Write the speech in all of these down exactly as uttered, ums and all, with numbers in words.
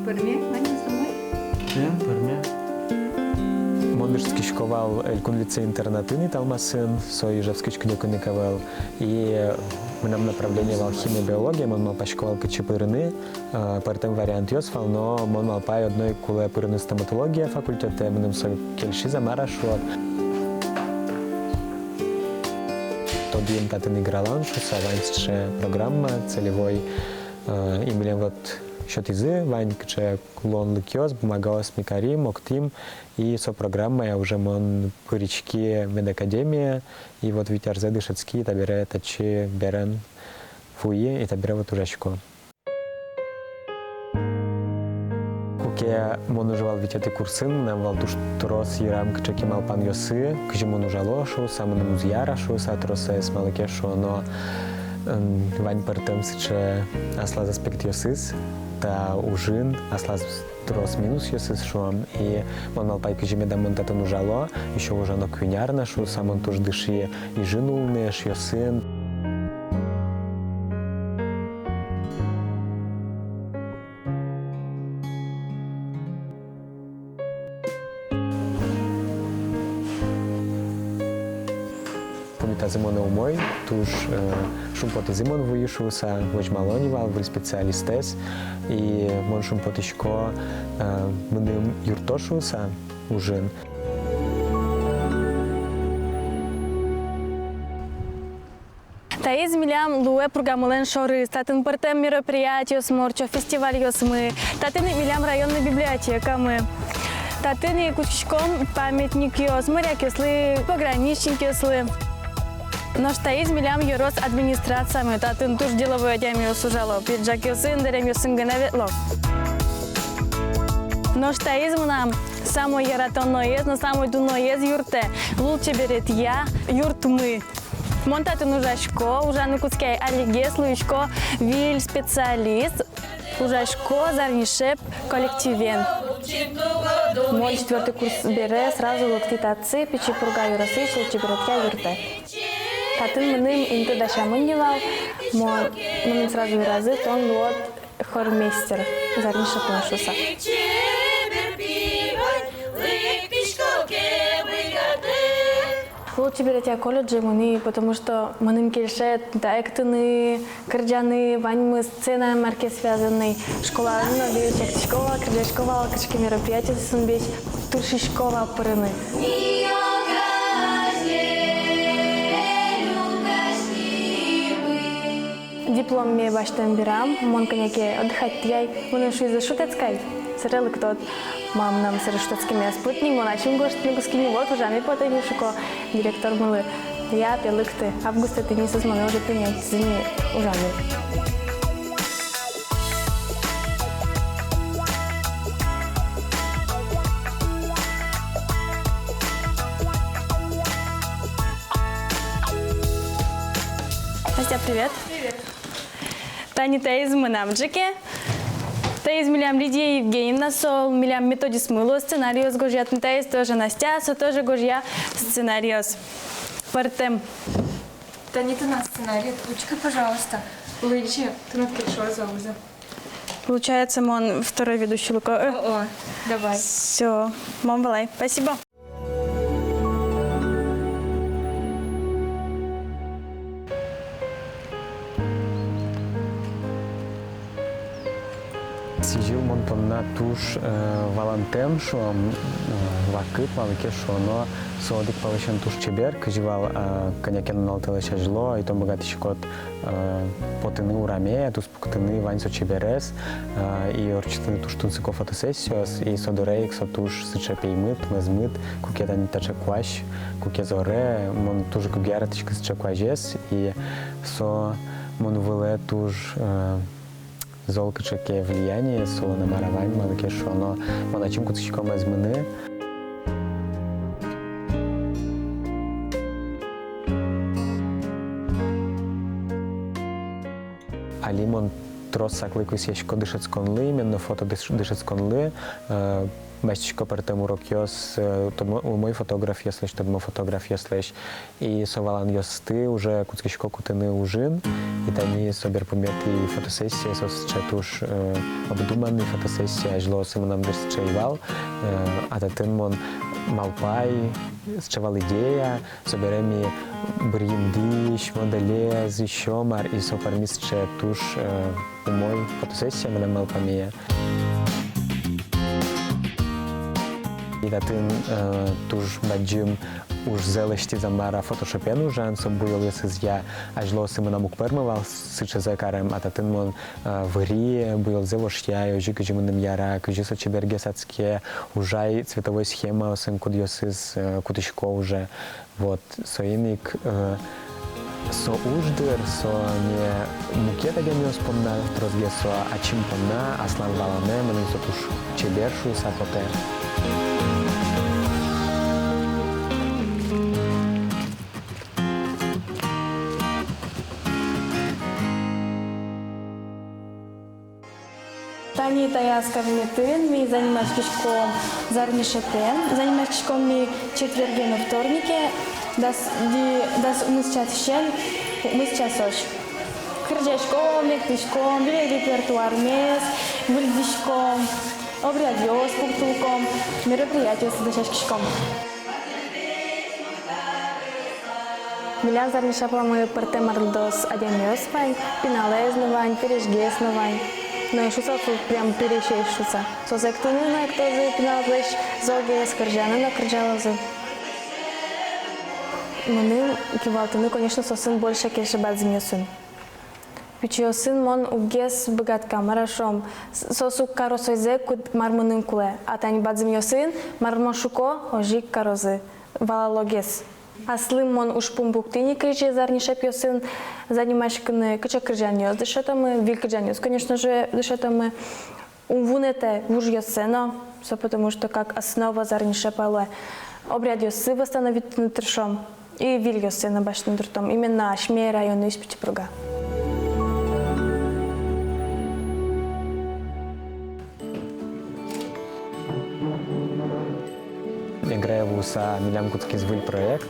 Пӧрме, ваньмыз умой? Э, пӧрме. Мон дышетскисько вал Элькун лицей-интернатын, Италмасын, со Ижевскысь кыдёкын ик ӧвӧл. И мынам направление вал химия, биология, мон малпасько вал, кытчы пырыны, э, пӧртэм вариантъёс вал, но мон малпай, одно ик кулэ пырыны стоматология факультетэ, мыным со кельшиз-а, мар-а шуо. Тодӥем татын Игралан шуыса, вань сыӵе программа целевой, э, и милем вот сётӥзы, вань кыӵе луонлыкъёс, бумагаос ми карим, октӥм, и со программая уже мон пыриськи медакадемие, и вот вить арзэ дышетски, и табере татчы берен вуи, и табере вот ужасько. Куке мон ужа вал витетӥ курсын, мынам вал туж трос йырам кыӵе ке малпанъёсы, кызьы мон ужало шуыса, мыным уз яра шуыса тросэз, малы ке шуоно, м, вань пӧртэм сыӵе аслаз аспектъёсыз та ужын, аслаз трос минусъёсыз, шуом. И мон малпай, кызьы меда мон татын ужало, ещё ужано куинь ар на шуыса, мон туж дышӥ Ижын улыны, эшъёсын. Пумитазы монэ умой, туж, э, шумпотӥзы мон вуи шуыса, возьмало ни вал выль специалистэз, и мон шумпотӥсько, э, мыным юртто шуыса ужын. Таиз милям луэ Пургамылэн шорыз. Татын пӧртэм мероприятиосмы ортчо, фестивальёсмы. Татын ик милям районный библиотекамы. Татын ик учкиськом памятникъёс морякъёслы, пограничникъёслы. Нош таиз милям ёрос администрациямы. Татын туж деловой адямиос ужало, пиджакъёсын, дэремъёсын гинэ ветло. Нош таиз мынам самой яратоноез но самой дуноез юртэ, лулчеберетъя юртмы. Мон татын ужасько, ужаны кутски ай, алигес луисько выль специалист, ужасько «Зарни шеп» коллективен. Мон четвёртый курс бере сразу лыктӥ татчы, Пичи Пурга ёросысь лулчеберетъя юртэ. Татын мыным инты дасямын ни вал, мон, мыным сразу веразы: тон луод хормейстер «Зарни шеплэн» шуыса. Лулчеберетъя колледже мынӥ, потому что мыным кельше та эктыны, кырӟаны, ваньмыз сцена марке связанный. Школаын но ведь эктӥсько вал, кырӟасько вал, кыӵе ке мероприятиосын ведь тыршисько вал пырыны. Дипломме басьтэм берам мон кӧня ке отдыхать тӥяй, мыным шуизы: шутэтскай, сэре лыктод. Мынам сэре шутэтскеме ӧз поты ни, мон ачим гожтыны кутски ни, вот ужаме потэ ни, шуко, директормылы: я, пе, лыкты. Августэ тӥни соос монэ уже принимать каризы ни ужаны. Настя, привет. Привет. Тани таиз мынам ӝыке. Таиз милям Лидия Евгеньевна, со милям методистмы луоз, сценариос гожъя. Тани таиз тоже Настя, со тоже гожъя сценариос. Пӧртэм. Тани тынад сценарий, учкы, пожалуйста. Лыдӟы, тынад кельшоз-а, уз-а. Получается, мон второй ведущий луко, э? О, о, давай. Всё, мон валай. Спасибо. Сӥзьыл мон понна туж, э, валантэм, шуом, э, вакыт, малы ке шуоно, со одӥг палысен туж чебер, кызьы вал, э, кӧня ке нунал тэлэсь азьло, и тон быгатӥськод, э, потыны ураме, туспуктыны вань со чеберез, э, и ортчытыны туж тунсыко фотосессиос, и со дыре ик со туж сыӵе пеймыт, мӧзмыт, куке тани таӵе куазь, куке зоре, мон туж ик уг яратӥськы сыӵе куазез, и со мон вылэ туж, э, зол кыӵе ке влияние солэн, мар-а вань, малы ке шуоно, мон ачим кутскисько мӧзмыны. Али мон трос саклык висъясько дышетсконлы, именно фото дыш-, дышетсконлы, э, басьтӥсько пӧртэм урокъёс, э, тодмо-, умой фотографъёслэсь, тодмо фотографъёслэсь. И со валанъёсты уже кутскисько кутыны ужын. И тани со берпуметӥ фотосессия, со сыӵе туж, э, обдуманный фотосессия, азьлосы мынам дыр сыӵе ӧй вал, э, а татын мон малпай, сыӵе вал идея, собере ми быръим дӥсь, моделез, ещё мар, и со пӧрмиз сыӵе туж, э, умой фотосессия мынам малпамея. И татын, э, туж бадӟым ужзэ лэсьтӥз-а, мар-а фотошопен ужан, со буёлъёсызъя. Азьлосы мынам уг пӧрмы вал сыӵезэ карем, а татын мон, э, выри, буёлзэ вошъяй, озьы кызьы мыным яра, кызьы со чебергес адске, ужай цветовой схемаосын, кудъёсыз, э, кутӥсько уже. Вот, соин ик, э, со уж дыр, со не мукет адямиос понна тросгес, со ачим понна, аслам валанэ, мыным со туж чебер шуыса потэ. Тани таяз кабинетын ми занимаськиськом зарни шепен. Занимаськиськом ми четверге но вторнике, дас, ди-, дас укмыс часысен укмыс часозь. Кырӟаськом, эктӥськом, выль репертуармес выльдӥськом, обрядъёс пуктылӥськом, мероприятиосы дасяськиськом. Милям зарни шапламы пӧртэм арлыдоос адямиос вань, пиналэз но вань, пересьгес но вань. Но эшшо со прям пересесь шуыса. Соос эктыны но эктозы пиналэзлэсь золгес, кырӟаны но кырӟалозы. Мыным кивалтыны, конечно, соосын больше кельше бадӟымъёсын. Пичиосын мон уггес быгатка, мар-а шуом, с-, соос уг каро сойзэ, куд-, мар мыным кулэ. А тани бадӟымъёсын, мар мон шуко, озьы ик карозы, валалогес. Аслым мон ужпум пуктӥ ни, кызьы зарни шепъёсын занимаськыны, кыӵе кырӟанъёс дышетомы, выль кырӟанъёс, конечно же, дышетомы. Ум вунэтэ вужъёссэ но, со потому что как основа зарни шеп луэ. Обрядъёссы восстановитьтыны тыршом. И выльёссэ но басьтыны туртом, именно асьме районысь, Пичи Пурга. Эграе вуыса милям кутскиз выль проект.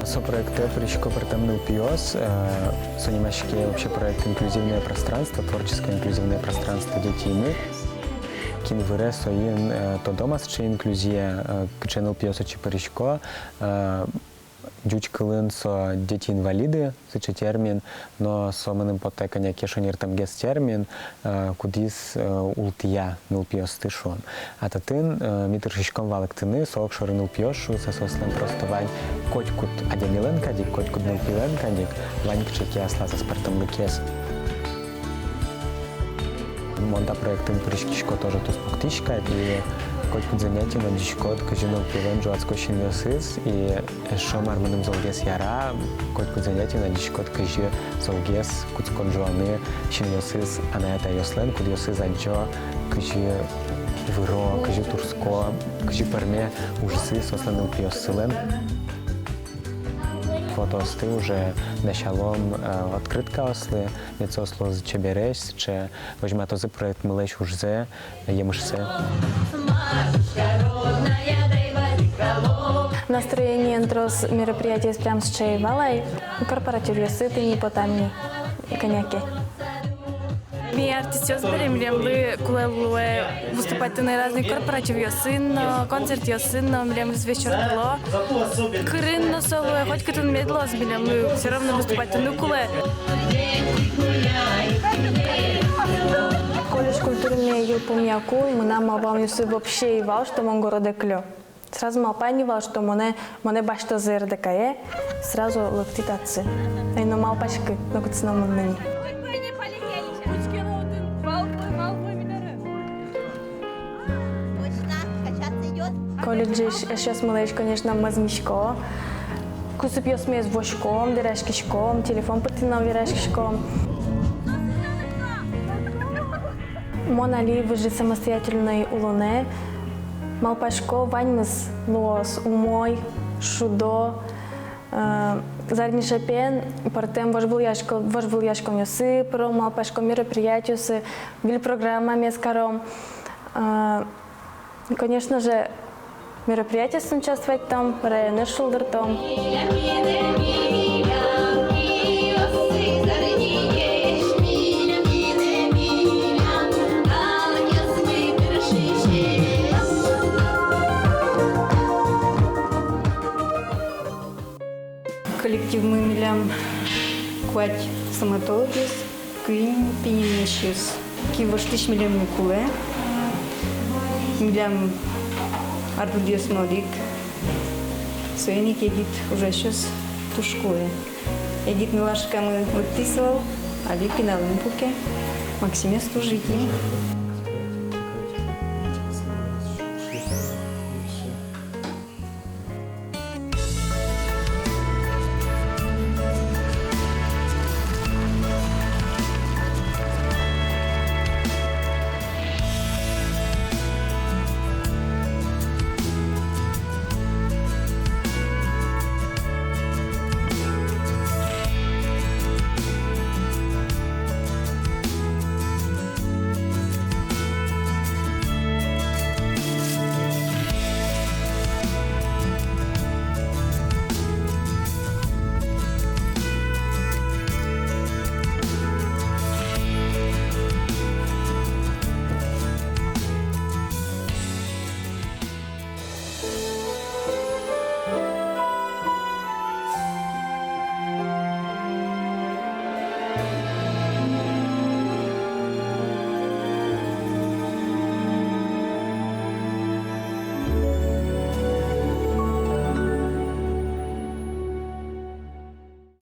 Со проектэ пырисько пӧртэм нылпиос, э, со нимаське вообще проект «Инклюзивное пространство», творческое инклюзивное пространство «Дети и мы». Кин выре, соин, э, тодом-а сыӵе инклюзия, э, кыӵе нылпиос отчы пырисько, э, ӟуч кылын со дети-инвалиды, сыӵе термин, но со мыным потэ кӧня ке шонертэмгес термин, э, кудӥз, э, ултӥя нылпиосты шуом. А татын, э, ми тыршиськом валэктыны, со огшоры нылпиос шуыса, соослэн просто вань, котькуд адямилэн кадь ик, котькуд нылпилэн кадь ик вань кыӵе ке аслаз аспӧртэмлыкез. Мон та проектын пыриськисько тоже туспуктӥсь кадь, и котькуд занятиын адӟиськод, кызьы нылпилэн ӝуатско синъёсыз, и эшшо мар мыным золгес яра, котькуд занятиын адӟиськод, кызьы золгес кутско ӝуаны синъёсыз анай-атайёслэн, кудъёсыз адӟо, кызьы выро, кызьы турско, кызьы пӧрме ужзы соослэн нылпиоссылэн. Фотоосты уже дасялом, э, открыткаослы, мед соос луозы чебересь, сыӵе возьматозы проектмылэсь ужзэ, емышсэ. Настроениен трос мероприятиез прям сыӵе ӧй вал ай, корпоративъёсы тӥни потам ни кӧня ке. Ми артистъёс бере, милемлы кулэ луэ выступать карыны разный корпоративъёсын но, концертъёсын но, милемыз весь ортчыло. Кырын но со луэ, хоть кытын мед луоз, милемлы всё равно выступать карыны кулэ. Колледж культурыме йылпумъяку, мынам малпамъёсы вообще ӧй вал, что мон городэ кылё. Сразу малпай ни вал, что монэ, монэ басьтозы РДК-е, сразу лыктӥ татчы. Ӧй но малпаськы нокытчы но мыныны. Колледжысь эшъёсмылэсь, конечно, мӧзмисько. Кусыпъёсмес возиськом, вераськиськом, телефон пыртӥ но вераськиськом. Мон али выжи самостоятельной улонэ, малпасько, ваньмыз луоз умой, шудо. Э, зарни шепен пӧртэм вожвылъясько-, вожвылъяськонъёсы пыром, малпаськом, мероприятиосы, выль программамес каром. Э, конечно же, мероприятиосын участвовать каром, районэз шулдыртом. Коллективмы милям куать стоматологъёс, куинь пинь эмъясьёс. Кивоштӥсь милемлы кулэ, милям арлыдъёсмы одӥг, соин ик егит ужасьёс туж кулэ. Егит нылашкамы лыктӥз вал, али пиналын пуке, Максимез туж ик ини.